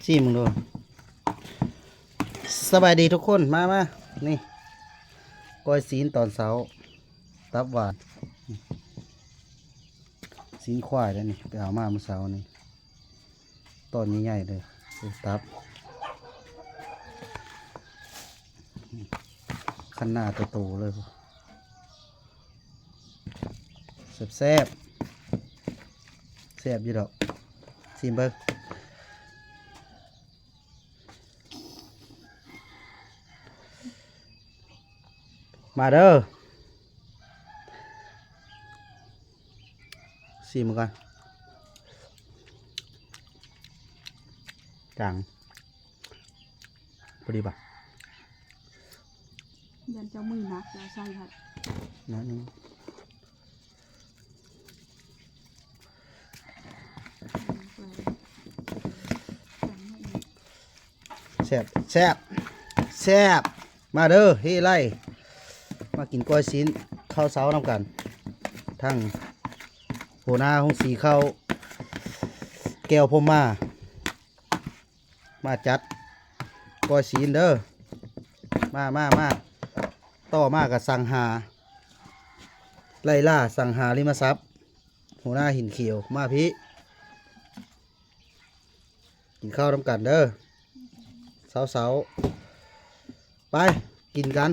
ຊີມເບິ່ງດູ. ສະບາຍດີທຸກຄົນ ມາ ມາ ນີ້ ກ້ອຍຊີ້ນຕອນເຊົ້າ ຕັບຫວານ ຊີ້ນຄວາຍເດ້ນີ້ ໄປເອົາມາມື້ເຊົ້ານີ້ ຕອນໃຫຍ່ໆເລີຍ ເອີ ຕັບ ຄັນໜ້າໂຕໆເລີຍ. ແຊບໆ ແຊບຢູ່ດອກ ຊີມເບິ່ງ. ມາເດີ ຊີມເບິ່ງກ່ອນ ຈາງ ພໍດີປະ? ຢ້ານເຈົ້າມືໜັກ ເຈົ້າໃສ່ໃຫ້ໜ້ອຍໜຶ່ງ. ແຊບ ແຊບ ແຊບ ມາເດີ ເຮໄລ ມາກິນກ້ອຍຊີ້ນເຂົ້າເຊົ້ານຳກັນ ທັງຫົວໜ້າໂຮງສີເຂົ້າ ແກ້ວພົມມາ ມາຈັດກ້ອຍຊີ້ນເດີ ມາ ມາ ມາ ຕໍ່ມາກະສັງຫາ ໄລ່ລ່າສັງຫາລິມະຊັບ ຫົວໜ້າຫີນຂຽວ ມາພີ້ ກິນເຂົ້ານຳກັນເດີ ເຊົ້າໆ ໄປ ກິນກັນ.